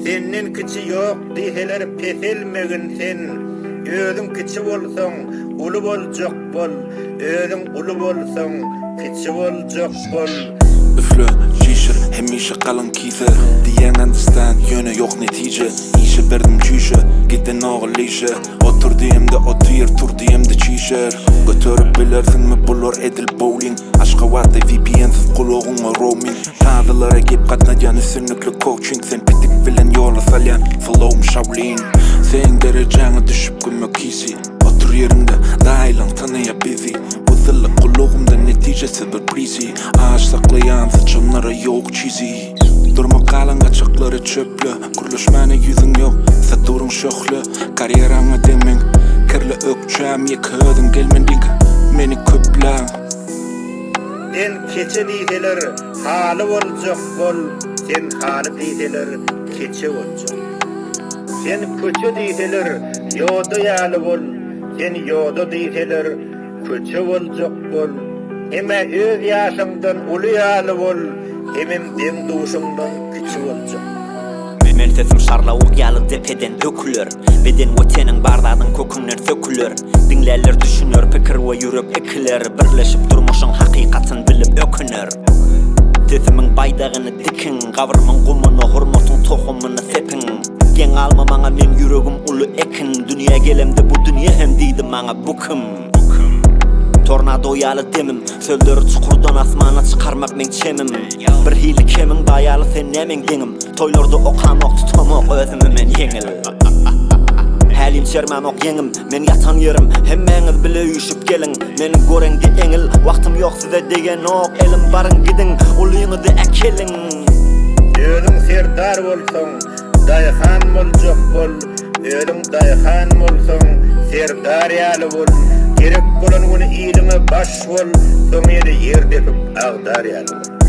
Senden kiçi ýok diýseler peselmegin sen, Özüň kiçi bolsaň, uly boljak bol, Özüň uly bolsaň, kiçi boljak bol. Üfle, çişir, hemişe galyň kise Diýýäň understand, ýöne ýok netije Işe berdim çüýşe, gidenok ol işe Otur diýemde otyr, tur diýemde çişer Göterip bilersiňmi bular edil bowling Aşgabatda VPN-siz gulagyňa roaming Tazylara gep gatnadýan üstünlikli coaching Sen pitik bilen ýola salýan flowum Shaolin Seň derejäňe düşüp gümmek easy Otur ýeriňde, daýylaň tanaýa bizi Wyzylly gulagymda netijesiz bir breezy Aç saklaýan syçanlara ýok cheesy Durma galan gaçaklary çöple Gürleşmäne ýüzüň ýok, saduryň şöhle Karýeraňa degmeň, kirli ökjäm Ýeke özüň gelmen diňe meni köpläň. Sen keçe diýseler haly boljak bol, sen haly diýseler keçe boljak. Sen köçe diýseler ýoda ýaly bol, sen ýoda diýseler Köçe boljak bol. Hem-ä öz ýaşyňdan uly ýaly bol, hemem deň-duşuňdan kiçi boljak. Men sesim şarlawuk ýaly depeden döküler Beden we teniň bar zadyň kökünden söküler Diňlänler düşüner pikir we ýürek ekiler Birleşip durmuşyň hakykatyn bilip öküner Sesimiň baýdagyny dikiň Gabrymyň gumuna hormatyň tohumyny sepiň Geň galma maňa meň ýüregim uly ekin Dünýä gelemde bu dünýe hem diýdi maňa bu kim Tornado ýaly demim Sözleri çukurdan asmana çykarmak meň çemim Bir hili kemiň bar ýaly sen nä meň deňim Toýlarda okamok tutamok özümi men ýeňil Hälim çermämok ýeňim Men ýatan ýerim Hemmäňiz bile üýşüp geliň Meni göreňde eňil Wagtym ýok size degenok Elim baryň gidiň Ulyňyzy äkeliň. Özüň serdar bolsaň, daýhan boljak bol, Özüň daýhan bolsaň, serdar ýaly bol, Gerek bolan güni iliňe baş bol, Soň ýene ýer depip agdar ýaly bol.